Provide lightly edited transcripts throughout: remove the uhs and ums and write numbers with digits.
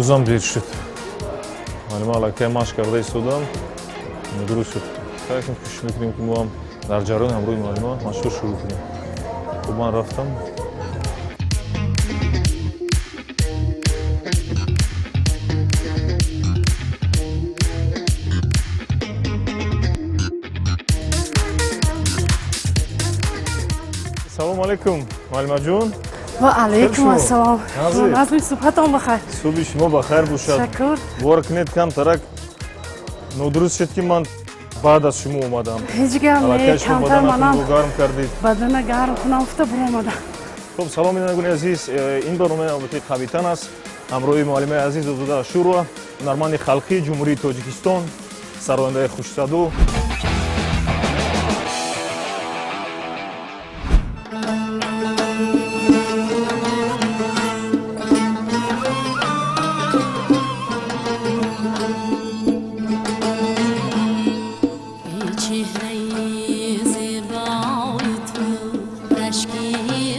Бозам дер шуд. Муаллима аллакай машқ карда истодам, дуруст шуд. Хайр, кӯшиш мекунем, ки мо ҳам дар ҷараён ҳамроҳи муаллима машқро шурӯъ кунем. Хуб, ман рафтам. Салому алайкум, муаллимаҷон. Ва алайкум ассалом. Назир. Назми, субҳатон бахайр. Субҳи шумо ба хайр бошад. Ташаккур. Бовар кунед, камтарак нодуруст шуд, ки ман баъд аз шумо омадам. Ҳеҷ гап не. Аллакай шумо Камтар манам баданатонро гарм кардед. Бадана гарм кунам гуфта буромадам. Хуб, салом, бинандагони азиз. Ин барномаи навбатии «Қавитан» аст, ҳамроҳи муаллимаи азиз Озода Ашурова, ҳунарманди халқии Ҷумҳурии Тоҷикистон, сарояндаи хушсадо. Эй чеҳраи зебои ту, рашки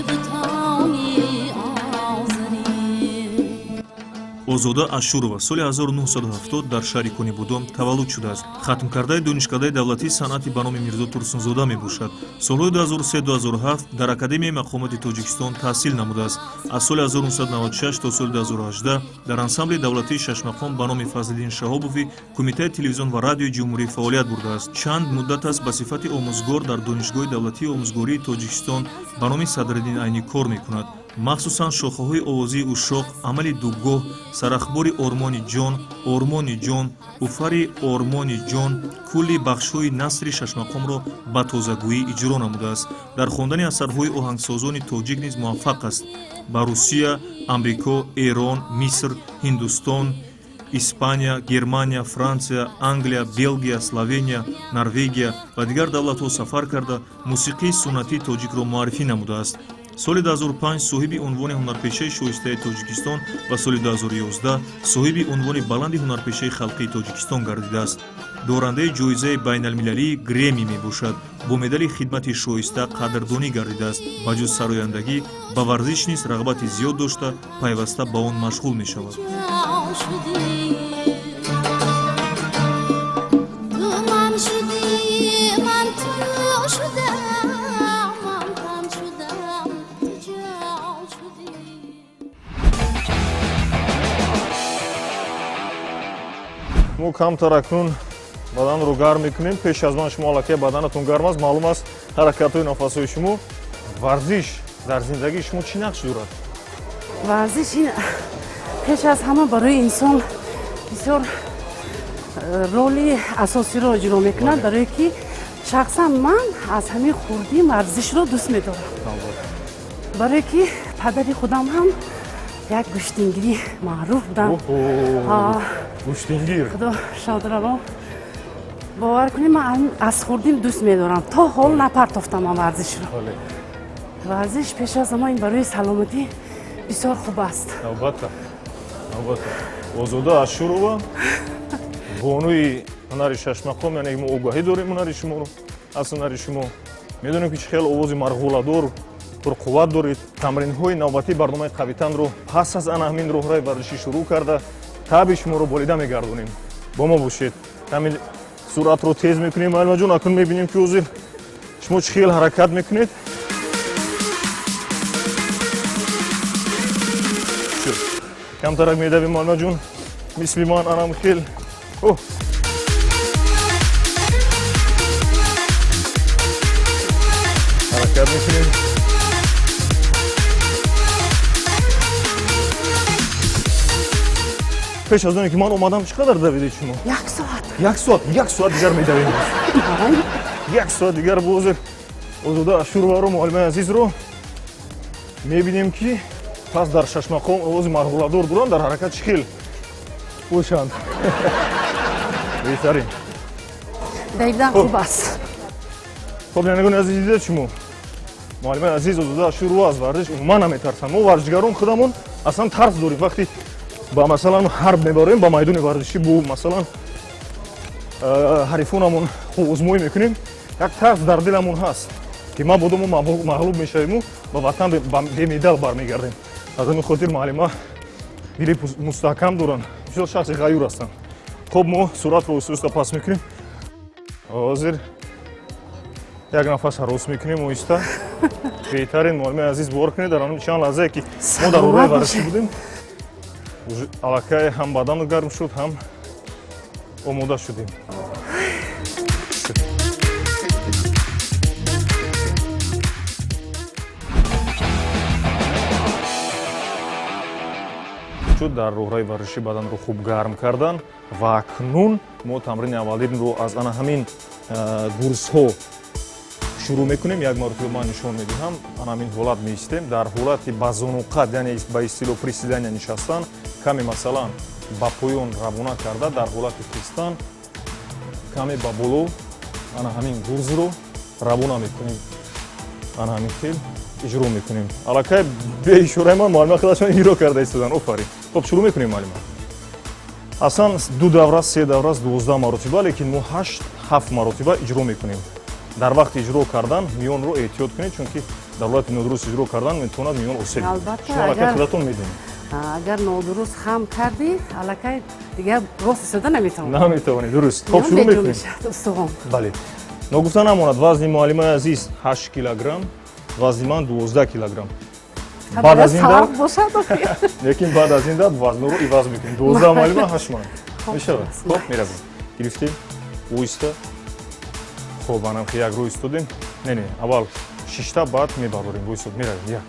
бутони озарӣ. Озода Ашурова соли 1970 дар шаҳри Конибудом таваллуд шудааст. Хатмкардаи Донишкадаи давлатии санъати ба номи Мирзо Турсунзода мебошад. Солҳои 2003-2007 дар Академияи мақомоти Тоҷикистон таҳсил намудааст. Аз соли 1996 то соли 2018 дар Ансамбли давлатии шашмақом ба номи Фазлиддин Шаҳобови Кумитаи телевизион ва радиои ҷумҳурӣ фаъолият бурдааст. Чанд муддат аст, ба сифати омӯзгор дар Донишгоҳи давлатии омӯзгории Тоҷикистон ба номи Садриддин Айнӣ кор мекунад. Махсусан шохаҳои овозии ушшоқ, амали дугоҳ, сарахбори ормони ҷон, ормони ҷон, уфари ормони ҷон, кулли бахшҳои насри шашмақомро ба тозагӯӣ иҷро намудааст. Дар хондани асарҳои оҳангсозони тоҷик низ муваффақ аст. Ба Русия, Амрико, Эрон, Миср, Ҳиндустон, Испания, Германия, Франсия, Англия, Белгия, Словения, Норвегия ва дигар давлатҳо сафар карда, мусиқии суннатии тоҷикро муаррифӣ намудааст. Соли 2005 соҳиби унвони ҳунарпешаи шоистаи Тоҷикистон ва соли 2011 соҳиби унвони баланди ҳунарпешаи халқии Тоҷикистон гардидааст. Дорандаи ҷоизаи байналмилалии Греми мебошад. Бо медали хидмати шоиста қадрдонӣ гардидааст. Ба ҷуз сарояндагӣ, ба варзиш низ рағбати зиёд дошта, пайваста ба он машғул мешавад. Ҷон шудӣ ту, ман шудӣ, ман ту шудам, ман тан шудам, ту ҷон шудӣ. Мо камтар акнун баданро гарм мекунем. Пеш аз ман шумо аллакай баданатон гарм аст, маълум аст ҳаракатҳои нафасҳои шумо. Варзиш дар зиндагии шумо чӣ нақш дорад? Варзиш ин пеш аз ҳама барои инсон бисёр роли асосиро иҷро мекунад, барое ки шахсан ман аз ҳамин хурдӣ варзишро дӯст медорам, барое ки падари худам ҳам як гӯштингири маъруф буданд. Оҳо, гӯштингир! Худо шодравон. Бовар кунед, ман аз хурдим дӯст медорам, то ҳол напартофтам ман варзишро. Варзиш пеш аз ҳама ин барои саломатӣ бисёр хуб аст. Албатта, албатта. Озода Ашурова, бонуи ҳунари шашмақом, яъне мо огаҳӣ дорем ҳунари шуморо, аз ҳунари шумо медонем, ки чӣ хел овози марғӯладор, пурқувват доред. Тамринҳои навбатии барномаи «Қавитанро» пас аз ана ҳамин роҳраи варзишӣ шурӯъ карда, таъби шуморо болида мегардонем. Бо мо бошед. Ҳамин суръатро тез мекунем, муаллимаҷон. Акнун мебинем, ки ҳозир шумо чӣ хел ҳаракат мекунед. Шуд. Камтарак медавем, муаллимаҷон, мисли ман анам хел. О! Ҳаракат мекунем. Пеш аз оне ки ман омадам, чӣ қадар давидед шумо? Як соат. Як соат. Як соат дигар медавем, як соат дигар. Бозир Озода Ашурованро, муаллимаи азизро мебинем, ки пас дар шашмақом овози марғӯладор доранд, дар ҳаракат чӣ хел бошанд. Беҳтарин. Давидан хуб аст. Хоб, бинандагони азиз, дидед шумо, муаллимаи азиз Озода Ашурова аз варзиш умуман наметарсанд. Мо варзишгарон худамон аслан тарс дорем, вақте ба масалан ҳарб мебароем, ба майдони варзишӣ, бо масалан ҳарифонамон озмоӣ мекунем, як тарс дар диламон ҳаст, ки мабодо мо мағлуб мешавему ба ватан бемедал бармегардем. Аз ҳамин хотир муаллима Дили мустаҳкам доранд, бисёр шахси ғаюр ҳастанд. Хуб, мо суръатро оҳиста оҳиста паст мекунем. Ҳозир як нафас ҳарос мекунем оҳиста. Беҳтарин, муаллимаи азиз, бовар кунед, дар ҳамин чанд лаҳзае ки мо дар роҳраи варзишӣ будем, аллакай ҳам бадан гарм шуд, ҳам омода шудем. Шуд дар роҳраи варзишӣ баданро хуб гарм кардан ва акнун мо тамрини аввалинро аз ана ҳамин гурзҳо шурӯъ мекунем. Як маротиба ман нишон медиҳам. Ана ҳамин ҳолат меистем, дар ҳолати ба зонуқад, яъне ба истилоҳ приседания нишастан, каме масалан ба поён равона карда, дар ҳолати хистан каме ба боло ана ҳамин гурзро равона мекунем. Ана ҳамин хел иҷро мекунем. Аллакай беишораи ман муаллима худашон иҷро карда истодан. Офарин! Хоб, шурӯъ мекунем, муаллима. Аслан ду давра, се давра аст, 12 маротиба, лекин мо ҳашт, ҳафт маротиба иҷро мекунем. Дар вақти иҷро кардан миёнро эҳтиёт кунед, чунки дар ҳолати нодуруст иҷро кардан метавонад миён осеб. Албатта, шумо аллакай худатон медонед. Агар нодуруст хам кардӣ, аллакай дигар рост истода наметавонӣ. Наметавонед, дуруст. Хоб, шурӯъ мекунем. Устухон. Бале, ногуфта намонад, вазни муаллимаи азиз 8 килограмм, вазни ман 12 килограмм. Баъд аз ин лекин баъд аз ин даб вазнро иваз мекунем: 12 муаллима, ҳашт ман мешавад. Хоб, меравем. Гирифтем, оҳиста. Хоб, анам ки як рӯ истодем. Не, не, аввал шишта, баъд мебарорем. Рӯ меравем, як.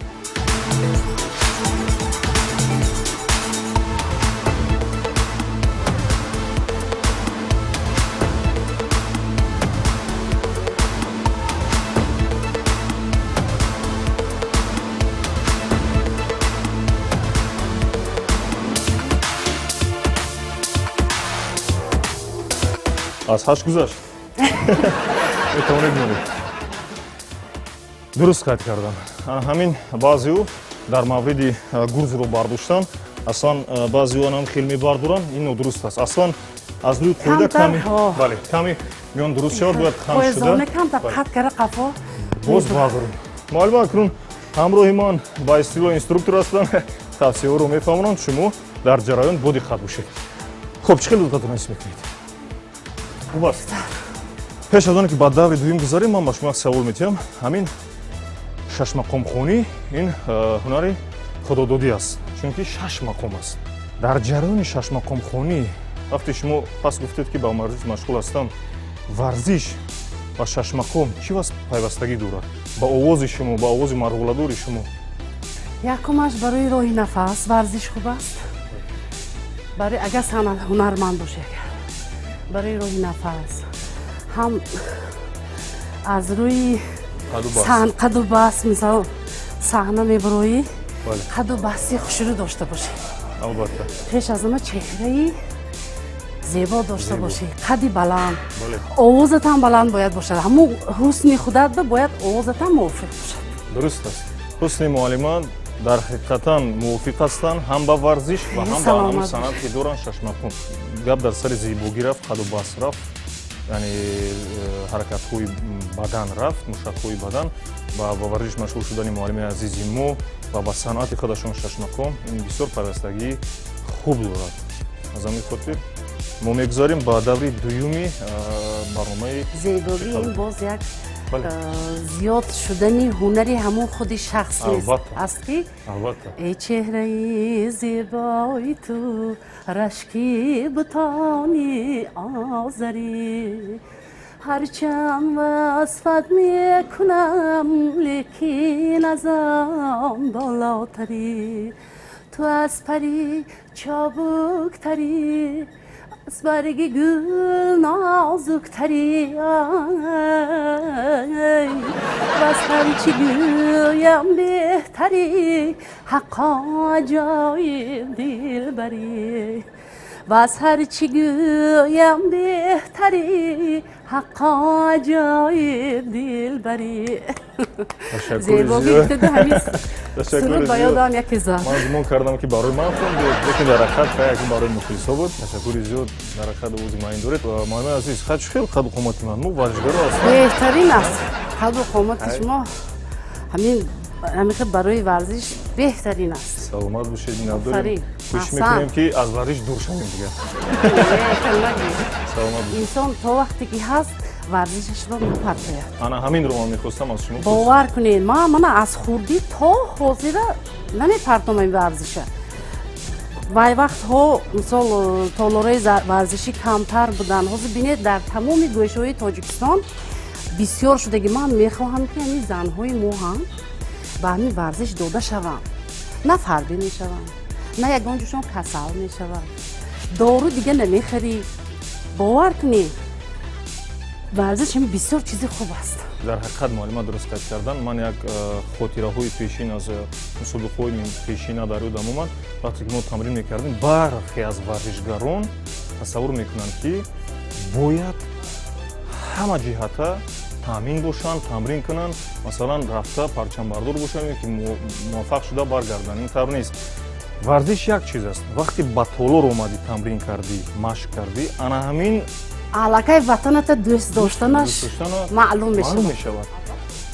Аз ҳашт гузашт, метавонед монед. Дуруст қайд кардам. Ҳамин баъзеу дар мавриди гурзро бардоштан, аслан баъзеу анам хел мебардоранд, ин нодуруст аст. Аслан аз рӯи қоида ками, бале, ками миён дуруст шавад, бояд хам шуда боз бардорем. Муаллима акнун ҳамроҳи ман ба истилоҳ инструктор ҳастанд, тавсияҳоро мефаҳмонанд. Шумо дар ҷараён бодиққат бошед. Хуб, чӣ хел луғатро ҳис мекунед? Хуб аст. Пеш аз оне ки ба даври дуюм гузарем, ман ба шумо як савол метиҳам. Ҳамин шашмақомхонӣ ин ҳунари худододӣ аст, чунки шаш мақом аст. Дар ҷараёни шашмақомхонӣ вақте шумо пас гуфтед, ки ба варзиш машғул ҳастам, варзиш ва шашмақом чӣ васф пайвастагӣ дорад ба овози шумо, ба овози марғуладори шумо? Якумаш, барои роҳи нафас варзиш хуб аст, барои агар санъат ҳунарманд бошӣ, агар барои роҳи нафас, ҳам аз рӯи қаду бас, мисол, саҳна мебароӣ, қаду баси хушрӯ дошта бошӣ. Албатта. Пеш аз ҳама чеҳраи зебо дошта бошӣ, қади баланд, овозатам баланд бояд бошад. Ҳамун ҳусни худат бояд овозатам мувофиқ бошад. Дуруст аст. Ҳусни муаллима дар ҳақиқатан мувофиқ ҳастанд ҳам ба варзиш ва ҳам ба ҳамун санъат, ки доранд, шашмақом. Гап дар сари зебогӣ рафт, қаду бас рафт, яъне ҳаракатҳои бадан рафт, мушакҳои бадан. Ба варзиш машғул шудани муаллими азизи мо ва ба санъати худашон шашмақом ин бисёр пайвастагии хуб дорад. Аз ҳамин хотир мо мегузарем ба даври дуюми барномаи. Зебогӣ ин боз як зиёд шудани ҳунари ҳамон худи шахс аст, ки эй чеҳраи зебои ту, рашки бутони озарӣ, ҳарчанд васфат мекунам, лекин аз он болотарӣ. Ту аз пари чобуктарӣ, аз барги гул нозуктарӣ, ваз ҳарчи гӯям беҳтарӣ, ҳаққо аҷоиб дилбарӣ, ваз ҳарчи гӯям беҳтарӣ, ҳаққо аҷоиб дилбарӣ. Зебогӣ ҳамин суруд ба ёдам яке зад. Ман гумон кардам, ки барои ман хондед, лекин дар ҳақиқат яке барои мухлисҳо буд. Ташаккури зиёд. Дар ҳақиқат овози муайян доред, муаллимаи азиз. Чӣ хел қаду қомати ман? Мо варзишгаро ҳастем. Беҳтарин аст қаду қомати шумо. Ҳамин барои варзиш беҳтарин аст. Саломат бошед, миннатдорем. Офарин. Кӯшиш Аҳсан. мекунем, ки аз варзиш дур шавем дигар. Саломат бошед. Инсон то вақте ки ҳаст, варзишашро напартояд. Ана ҳаминро ман мехостам аз шумо пурсам. Бовар кунед, ман мана аз хурдӣ то ҳозира намепартомам ин варзиша. Вай вақтҳо, мисол, толораи варзишӣ камтар буданд. Ҳозир бинед, дар тамоми гӯшаҳои Тоҷикистон бисёр шудаги. Ман мехоҳам, ки ҳамин занҳои мо ҳам ба ҳамин варзиш дода шаванд, на фарбӣ мешаванд, на ягон ҷошон касал мешавад, дору дига намехарӣ. Бовар кунед, варзиш ҳам бисёр чизи хуб аст. Дар ҳақиқат, муаллима дуруст қайд кардан. Ман як хотираҳои пешин аз мусобиқаҳои пешина дар ёдам омад. Вақте ки мо тамрин мекардем, бархе аз варзишгарон тасаввур мекунанд, ки бояд ҳама ҷиҳата таъмин бошанд, тамрин кунанд, масалан, рафта парчамбардор бошанд ё ки муваффақ шуда баргарданд. Ин тавр нест. Варзиш як чиз аст. Вақте ба толор омадӣ, тамрин кардӣ, машқ кардӣ, ана ҳамин аллакай ватаната дӯст доштанаш дӯст доштана маълум маълум мешавад. Мешавад.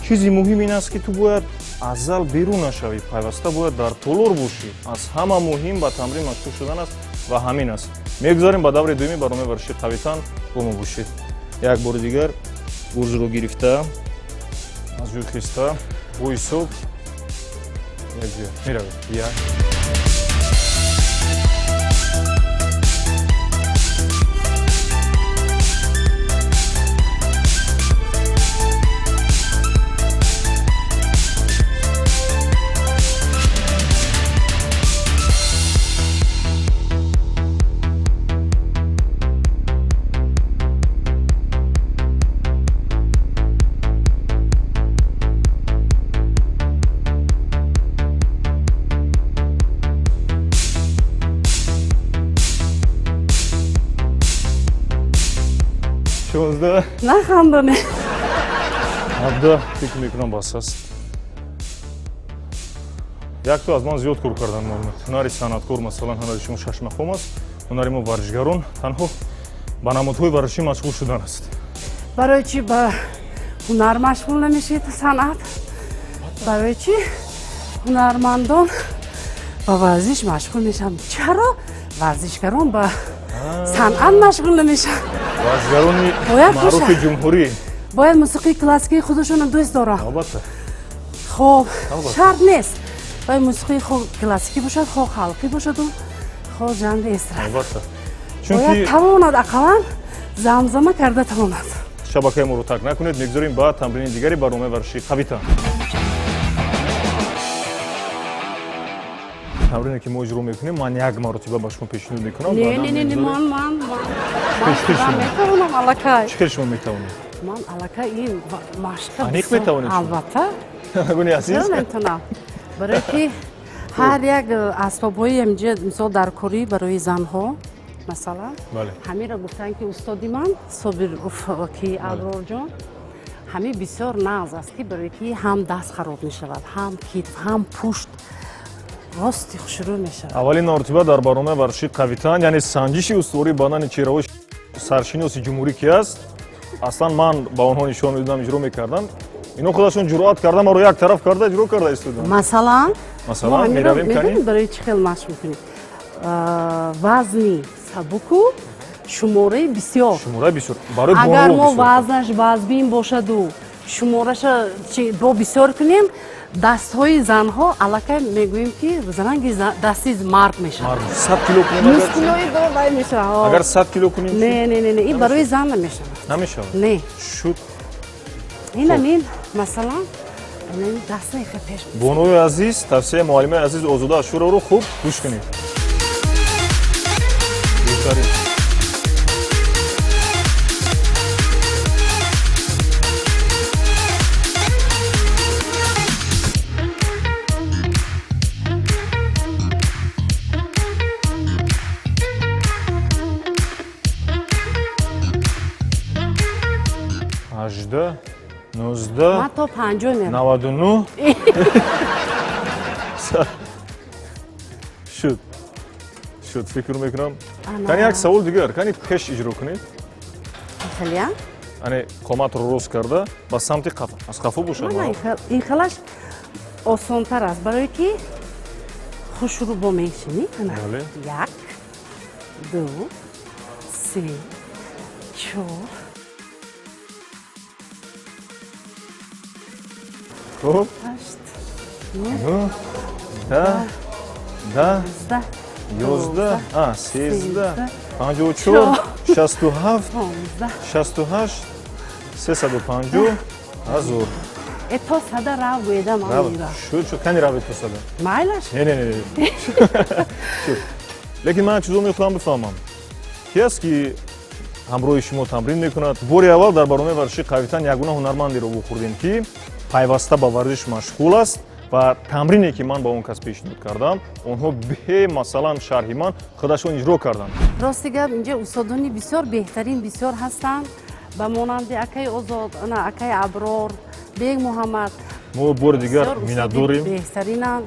Чизи муҳим ин аст, ки ту бояд аз зал берун нашавӣ, пайваста бояд дар толор бошӣ. Аз ҳама муҳим ба тамрин машғул шудан аст ва ҳамин аст. Мегузарем ба даври дуюми барномаи варзиши «Қавитан». Бо мо бошед. Як бори дигар гурзро гирифта, аз ҷӯй хиста, бо ҳисоб якҷоя меравем. Як. 16. Нахандоне. 17. Фикр мекунам, бас аст. Якто аз ман зиёд кор кардан маълумот. Ҳунари санъаткор, масалан, ҳунари шумо шашмақом аст, ҳунари мо, варзишгарон, танҳо ба намудҳои варзишӣ машғул шудан аст. Барои чӣ ба ҳунар машғул намешед, санъат? Барои чӣ ҳунармандон ба варзиш машғул мешаванд? Чаро варзишгарон ба санъат машғул намешаванд? Варзишгарони Бояд маъруфи бошад. ҷумҳурӣ. Бояд мусиқии классикии худашонро дӯст доранд. Албатта. Хоб. Албатта. Шарт нест, бояд мусиқии хо классикӣ бошад, хо халқӣ бошаду хо жанри эстрада. Албатта. Бояд Чунки тавонад, ақаллан замзама карда тавонад. Шабакаи моро тарк накунед. Мегузорем ба тамрини дигари барномаи варзиши «Қавитан». Тамрине, ки мо иҷро мекунем, ман як маротиба ба шумо пешниҳод мекунам. Не. Баъдан Не, не, не. мегузорем. Ман Пеш ман шумо. метавонам аллакай. Чӣ хел шумо метавонед? Ман аллакай ин машқа Аниқ бисёр- метавонед шумо? Албатта. Гуни азиз. Чаро наметавонам? Барое ки ҳар як асбобҳои ҳаминҷа, мисол, дар корӣ барои занҳо, масалан, ҳаминро гуфтанд, ки устоди ман Собир ки Аброрҷон, ҳамин бисёр нағз аст, ки барое ки ҳам даст хароб мешавад, ҳам китф, ҳам пушт рости хушрӯ мешавад. Аввалин маротиба дар барномаи варзиши «Қавитан», яъне санҷиши устувории бадани чеҳраҳои саршиноси ҷумҳурӣ ки аст, аслан ман ба онҳо нишон медодам, иҷро мекардам. Ино худашон ҷуръат карда, маро як тараф карда, иҷро карда истоданд. Масалан, Масалан, мо ҳаминро меравем кани? Медонед, барои чӣ хел машқ мекунем? Вазни сабуку шумораи бисёр. Шумораи бисёр барои Агар бонуво мо бисёр. вазнаш вазбин бошаду шумораша бо бисёр кунем, дастҳои занҳо аллакай, мегӯем, ки ранги дасти мард мешавад. Мард 100 кило кунем агар чӣ? Мускулои вай мешавад. Агар 100 кило кунем чӣ? Не, не, не, не, ин барои зан намешавад. Намешавад? Не. Шуд. Инамин, масалан, инамин даста ихе пеш. Бонуи азиз, тавсияи муаллимаи азиз Озода Ашуроро хуб гӯш кунед. Беҳтарин. 18, 19. Ман то 50 мерам. 99. Шуд, шуд, фикр мекунам. Ана. Кани, як савол дигар. Кани, пеш иҷро кунед. Хелия. Ане, қоматро рост карда, ба самти қафо, аз қафо бошад. Мана, ин хелаш осонтар аст, барое ки Хушрӯ бо мешинӣ. Бале. Як, ду, се, чор. Хуб. Ҳашт, нӯҳ, 10, 10, 11, 11, 13, 54, 67, 15. 68, 350 ҳазор. Э, то сада рав гӯеда ман мера. Шуд, шуд, кани равед то сада. Майлаш. Не, не, не. Шуд. Лекин ман чизо мехоҳам бифаҳмам, ки аст, ки ҳамроҳи шумо тамрин мекунад? Бори аввал дар барномаи варзиши «Қавитан» ягона ҳунармандеро вохӯрдем, ки пайваста ба варзиш машғул аст ва тамрине, ки ман ба он кас пешниҳод кардам, онҳо бе масалан шарҳи ман худашон иҷро карданд. Рости гап, инҷа устодони бисёр беҳтарин бисёр ҳастанд, ба монанди акаи Озод, ана акаи Аброр, Бег Муҳаммад. Мо бори дигар Бисёр устоди миннатдорем. беҳтаринанд.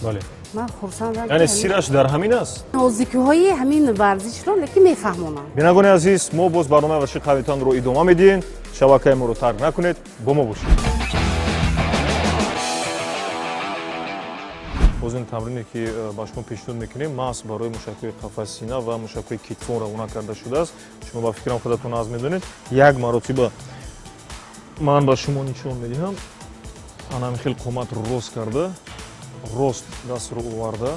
Бале. Ман хурсандам, ки яъне ҳамин сираш дар ҳамин аст. Нозикиҳои ҳамин варзишро лекин мефаҳмонам. Бинандагони азиз, мо боз барномаи варзиши «Қавитанро» идома медиҳем. Шабакаи моро тарк накунед, бо мо бошед. Боз ин тамрине, ки ба шумо пешниҳод мекунем, маҳз барои мушакҳои қафаси сина ва мушакҳои китфон равона карда шудааст. Шумо, ба фикрам, худатон аз медонед. Як маротиба ман ба шумо нишон медиҳам. Анами хел қоматро рост карда, рост дастро оварда,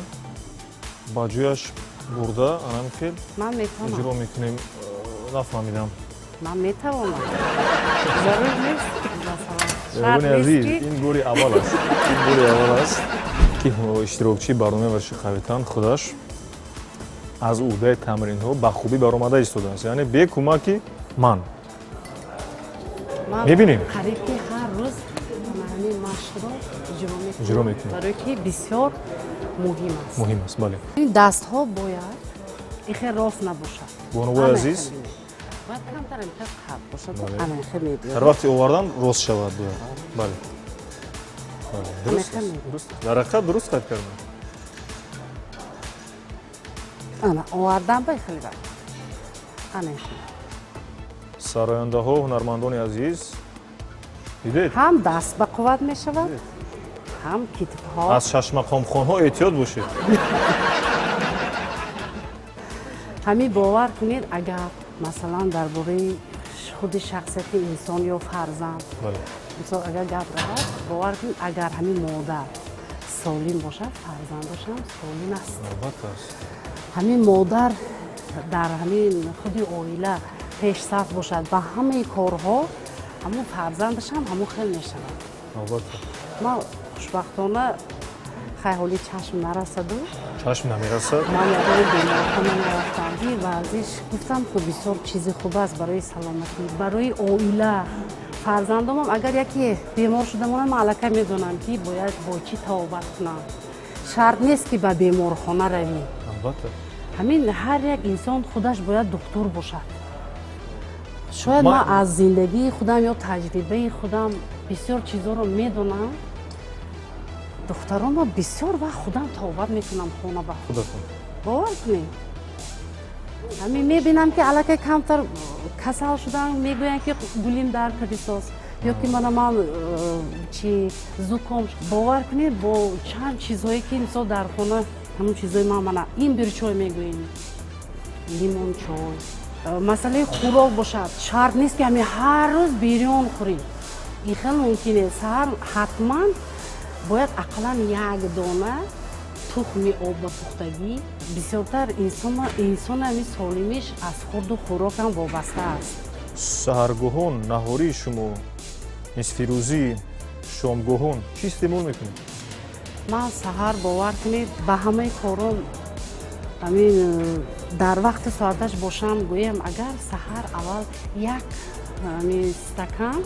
ба ҷояш бурда, анами хел Ман метавонам. иҷро мекунем. Нафаҳмидам. Ман метавонам, зарур нест, масалан, шарт Бинандагони нест, азиз, ки ин бори аввал аст, ин бори аввал аст, ки иштирокчии барномаи варзиши «Қавитан» худаш аз уҳдаи тамринҳо ба хубӣ баромада истодааст, яъне бе кӯмаки ман. Ман Мебинем. қариб ки ҳар рӯз ҳамин машқро иҷро мекунам. Иҷро мекунед. Барое ки бисёр муҳим аст. Муҳим аст, бале. Ин дастҳо бояд ихе рост набошад. Бонувои Ана азиз. хел бинед. Бояд камтар ихе қаб бошад. Бале. Ана ихе мебиёрад. Дар вақти овардан рост шавад бояд, бале. Бале, дуруст Ана аст, хел. дуруст аст. Дар ҳақиқат дуруст қайд кардам. Ана овардан ба ихеле ба ана ихе. Сарояндаҳо, ҳунармандони азиз, дидед? Ҳам даст ба қувват мешавад, ҳам китфҳо. Аз шашмақомхонҳо эҳтиёт бошед. Ҳамин, бовар кунед, агар масалан дар бораи худи шахсияти инсон ё фарзанд, мисол, агар гап равад, бовар кунед, агар ҳамин модар солим бошад, фарзандашам солим аст. Албатта аст. Ҳамин модар дар ҳамин худи оила пешсаф бошад ба ҳамаи корҳо, ҳамун фарзандашам ҳамун хел мешавад. Ман хушбахтона, хай, ҳоли чашм нарасаду. Чашм намерасад. Ман ягон беморхона нарафтам. Ин варзиш, гуфтам ку, бисёр чизи хуб аст барои саломатӣ, барои оила, фарзандомам. Агар яке бемор шуда монад, ман аллакай медонам, ки бояд бо чӣ табобат кунам. Шарт нест, ки ба беморхона равӣ. Ҳамин ҳар як инсон худаш бояд духтур бошад. Шояд ман аз зиндагии худам ё таҷрибаи худам бисёр чизҳоро медонам. Духтаронро бисёр вақт худам табобат мекунам хона ба. Худатон? Бовар кунед, ҳамин мебинам, ки аллакай камтар касал шудан, мегӯянд, ки гулим дард кардисоз ё ки мана ман чи зуком. Бовар кунед, бо чанд чизҳое, ки мисол дар хона, ҳамон чизҳои ман, мана имбирчой мегӯем, лимончой. Масъалаи хӯрок бошад, шарт нест, ки ҳамин ҳар рӯз бирён хӯрем. Ин хел мумкин нест. Саҳар ҳатман бояд ақаллан як дона тухми об ба пухтагӣ. Бисёртар инсон ҳамин солимиш аз хурду хӯрокам вобаста аст. Саҳаргоҳон, наҳории шумо, нисфирӯзӣ, шомгоҳон чӣ истеъмол мекунед? Ман саҳар, бовар кунед, ба ҳамаи кором ҳамин дар вақти соаташ бошам, гӯям, агар саҳар аввал як ҳамин стакан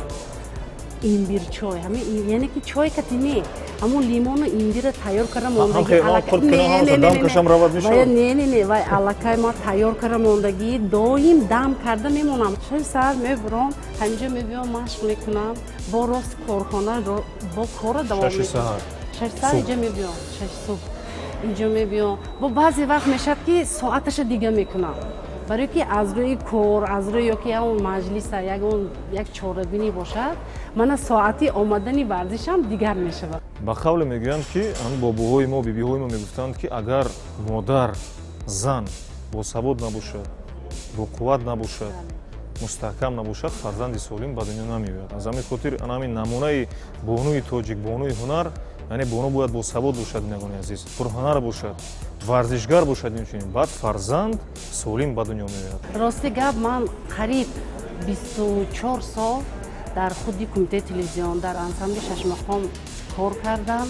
имбирчой, ҳамин, яъне ки чой кати не, ҳамун лимону имбира тайёр карда мондагӣ. Не, не, не, вай аллакай ман тайёр карда мондагӣ, доим дам карда мемонам. Шаши саҳар мебурам, ҳаминҷо мебиём, машқ мекунам, бо рост корхона, бо корро давом. Шаши саҳар? 6 саҳар инҷо мебиём, 6 субҳ инҷо мебиём. Бо баъзе вақт мешавад, ки соаташа дига мекунам. Барои ки аз рӯи кор, аз рӯи ёки ягон маҷлиса, ягон як чорабинӣ бошад, мана соати омадани варзишам дигар мешавад. Ба қавле мегӯянд, ки бобоҳои мо, бибиҳои мо мегуфтанд, ки агар модар, зан босавод набошад, боқувват набошад, мустаҳкам набошад, фарзанди солим ба дунё намеояд. Аз ҳамин хотир ана ҳамин намунаи бонуи тоҷик, бонуи ҳунар, яъне бону бояд босавод бошад, бинагони азиз, пурҳунар бошад, варзишгар бошад, инчунин баъд фарзанд солим ба дунё меояд. Рости гап, ман қариб 24 сол дар худи кумитаи телевизион дар ансамбли шашмақом кор кардам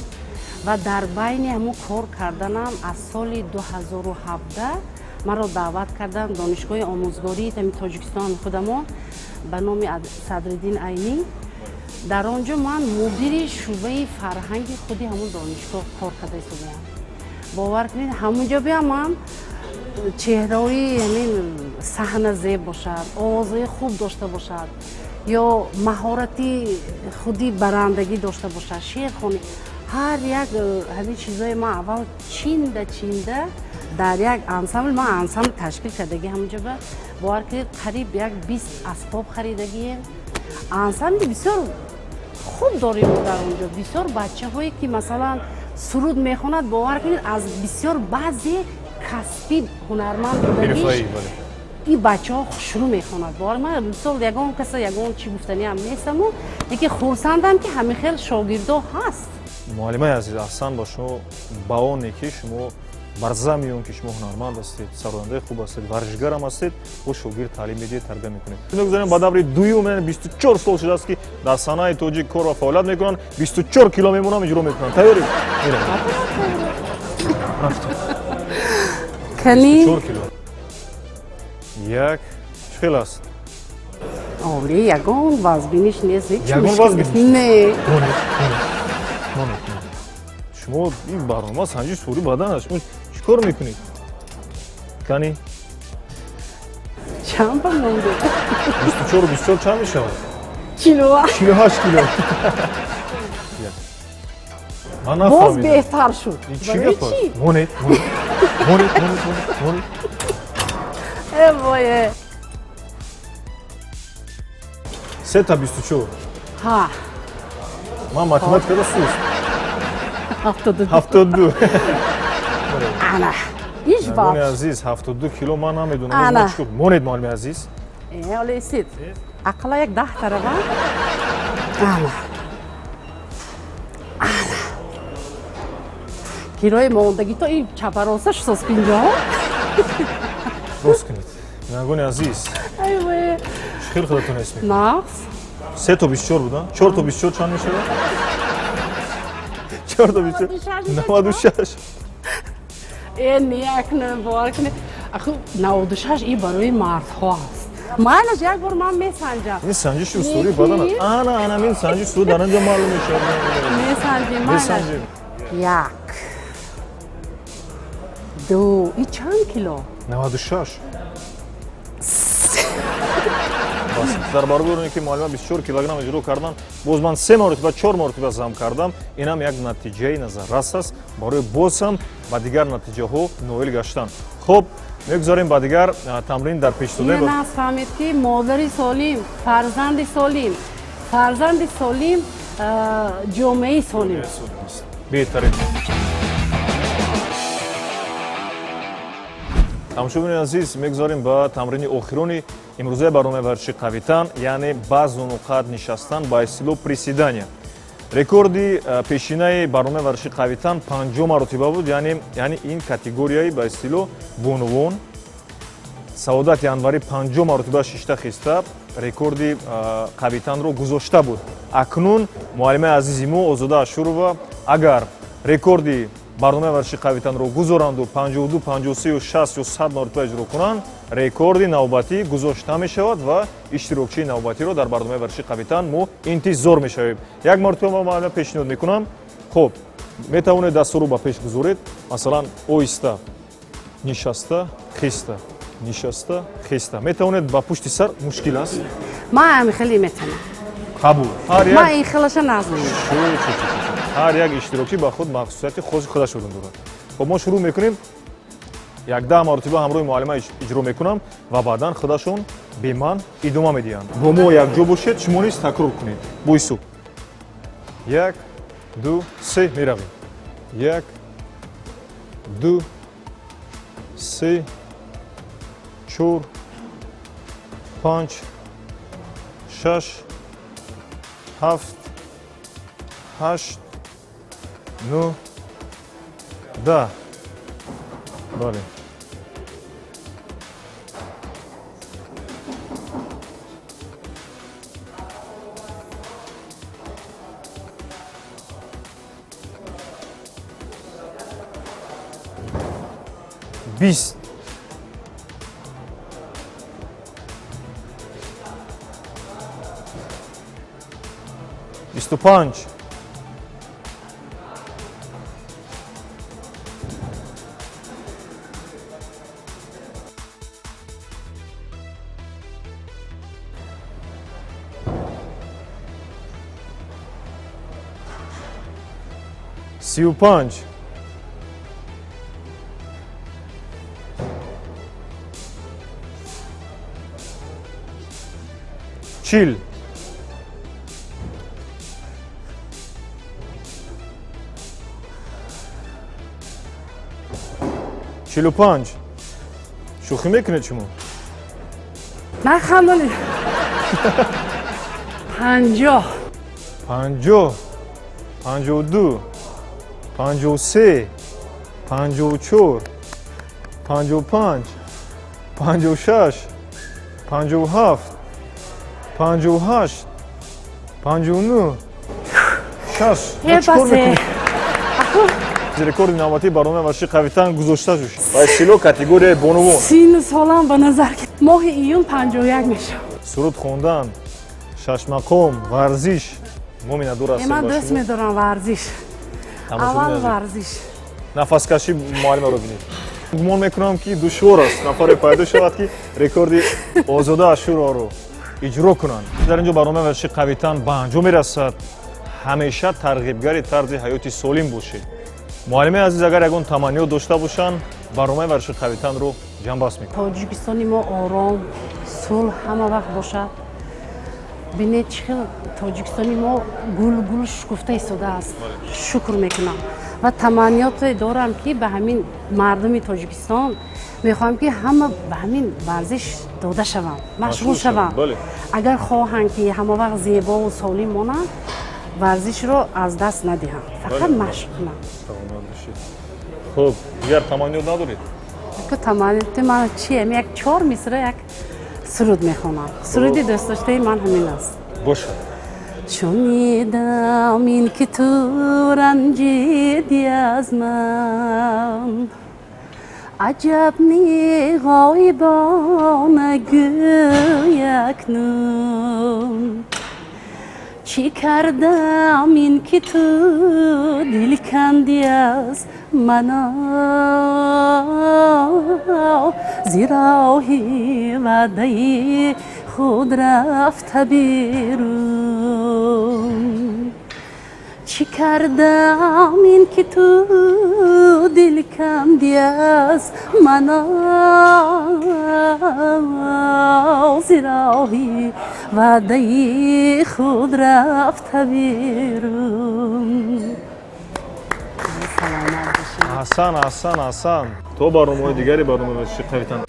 ва дар байни ҳамун кор карданам аз соли 2017 маро даъват карданд Донишгоҳи омӯзгории тами Тоҷикистон худамон ба номи Садриддин Айнӣ. Дар он ҷо ман мудири шӯъбаи фарҳанги худи ҳамун донишгоҳ кор карда истодаам. Бовар кунед, ҳамун ҷо биям, ман чеҳраҳои ҳамин саҳна зеб бошад, овозҳои хуб дошта бошад ё маҳорати худи барандагӣ дошта бошад, шеърхонӣ, ҳар як ҳамин чизҳои ман аввал чинда чинда дар як ансамбл, ман ансамбл ташкил кардагӣ. Ҳамунҷо ба, бовар кунед, қариб як 20 асбоб харидагием. Ансамбли бисёр хуб дорем дар он ҷо. Бисёр бачаҳое ки, масалан, суруд мехонад, бовар кунед, аз бисёр баъзе касбӣ ҳунарманд будагиш и бачаҳо хушрӯ мехонад. Бовар, ман мисол ягон каса ягон чӣ гуфтаниам нестаму, лекин хурсандам, ки ҳамин хел шогирдо ҳаст. Муаллимаи азиз, аҳсан ба шумо, ба оне ки шумо бар замми он ки шумо ҳунарманд ҳастед, сарояндаи хуб ҳастед, варзишгарам ҳастед, бо шогирд таълим медиҳед, тарбия мекунед. Мегузарем ба даври дуюм. Яъне 24 сол шудааст, ки дар санъаи тоҷик кор ва фаъолият мекунанд. 24 кило мемонам, иҷро мекунанд. Тайёрӣ? Рафтем. Кани. 4 кило. Як, чӣ хел аст? Олӣ, ягон вазбиниш нест. Ягон вазбиниш? Не. Шумо ин барнома санҷи сури бадан аст, шумо чӣ кор мекунед? Кани. Чанд ба монде? 24, 24 чанд мешавад? 48. 48 кило. Ман Боз нафаҳмидам. беҳтар шуд. Ин чӣ Барои гап аст? чӣ? Монед, монед, монед, монед, монед. Э, вое. Се та 24. Ҳа. Ман математикада суст. 72. 72. Ана иш Нагони баб. азиз, 72 кило ман намедонам. Ана. Мо чӣ кор- Монед, муаллими азиз. Э, оле истид, ақалла як 10 тарава. Ана, ана, килои мондагӣ то ин чапароса шусоз 50. Рост кунед, бинандагони азиз. Ай вое. Чӣ хел худатон ҳис мекунед? Нағз. Се то 24 буда, чор то 24 чанд мешавад? Чор то 24, 96. Э, не, акна бовар кунед, аху 96 и барои мардҳо аст. Майлаш, як бор ман месанҷам. Ин санҷиши устувории бадан аст. Ана, ана ин санҷиш сур дар инҷо маълум мешавад. Месанҷем, майлаш. Месанҷем. Як, ду, и чанд кило? 96. Бас, дар баробари оне ки муаллима 24 килограмм иҷро кардан, боз ман се маротиба, чор маротиба зам кардам. Инам як натиҷаи назаррас аст барои боз ҳам ба дигар натиҷаҳо ноил гаштан. Хуб, мегузарем ба дигар тамрин дар пеш. Ина нас фаҳмед, ки модари солим, фарзанди солим, фарзанди солим, ҷомеаи солим. Беҳтарин. Тамошобинони азиз, мегузарем ба тамрини охирони имрӯзаи барномаи варзиши қавитан, яъне ба зонуқад нишастан, ба истилоҳ приседания. Рекорди пешинаи барномаи варзиши қавитан 50 маротиба буд, яъне ин категорияи ба истилоҳ бонувон. Саодати Анварӣ 50 маротиба шишта хиста рекорди қавитанро гузошта буд. Акнун муаллимаи азизи мо Озода Ашурова агар рекорди барномаи варзиши қавитанро гузоранду 52, 53, 60 ё 100 маротиба иҷро кунанд, рекорди навбатӣ гузошта мешавад ва иштирокчии навбатиро дар барномаи варзиши қавитан мо интизор мешавем. Як маротиба ма муаллима пешниҳод мекунам. Хуб, метавонед дастурро ба пеш гузоред, масалан, оҳиста нишаста хиста, нишаста хиста. Метавонед ба пушти сар, мушкил аст? Ман хеле метавонам. Қабул, ҳар Ман як ин хелаша назм. Чу, чу, чу, чу. Ҳар як иштирокчӣ ба худ махсусияти хоси худашро дорад. Хоб, мо шурӯъ мекунем. Як 10 маротиба ҳамроҳи муаллима иҷро мекунам ва баъдан худашон бе ман идома медиҳанд. Бо мо якҷо бошед, шумо низ такрор кунед. Бо ҳисоб. 1, 2, 3, меравем. 1, 2, 3, 4, 5, 6, 7, 8, 9, 10. Бале. 20. 25. 35. 40. 45. Шӯхӣ мекунед шумо? Нахандонед. 50. 50, 52, 53, 54, 55, 56, 57, 58, 59, 60. Э, Чӣ кор басе. мекунед? Рекорди навбатии барномаи варзиши қавитан гузошта шуд ба истилоҳ категорияи бонувон. Сину солам ба назар ки моҳи июн 51 мешавам. Суруд хондан, шашмақом, варзиш, мо миннатдор Э, ҳастем ман ба дӯст шумо. медорам варзиш. Тамошобини Аввал азиз. варзиш. Нафаскашӣ муаллимаро бинед. Гумон мекунам, ки душвор аст нафаре пайдо шавад, ки рекорди Озода Ашуроро иҷро кунанд. Дар ин ҷо барномаи варзиши қавитан ба анҷом мерасад. Ҳамеша тарғибгари тарзи ҳаёти солим бошед. Муаллимаи азиз, агар ягон таманниёт дошта бошанд, барномаи варзиши қавитанро ҷамъбаст мекунад. Тоҷикистони мо ором, сулҳ ҳама вақт бошад. Бинед, чӣ хел Тоҷикистони мо гулгул шукуфта истодааст. Шукр мекунам ва таманниёте дорам, ки ба ҳамин мардуми Тоҷикистон мехоҳам, ки ҳама ба ҳамин варзиш дода шаванд, машғул шаванд. Агар хоҳанд, ки ҳама вақт зебову солим монанд, варзишро аз даст надиҳанд, фақат машқ кунанд. Саломат бошед. Хуб, дигар таманниёт надоред? Таманниёти ман чием? Як чор мисра як суруд мехонам. Суруди дӯстдоштаи ман ҳамин аст. Бошад. Шунидам ин ки ту ранҷидӣ аз ман, аҷаб ни ғоибона гӯй акнун. Чӣ кардам ин ки ту дил кандӣ аз мана, зи роҳи ваъдаи худ рафта берун? Чӣ кардам ин ки ту дил кандӣ аз мана, зи роҳи ваъдаи худ рафта берун? Саломат бошед. Аҳсан, аҳсан, аҳсан. То барномаҳои дигари барномаи варзиши қавитан.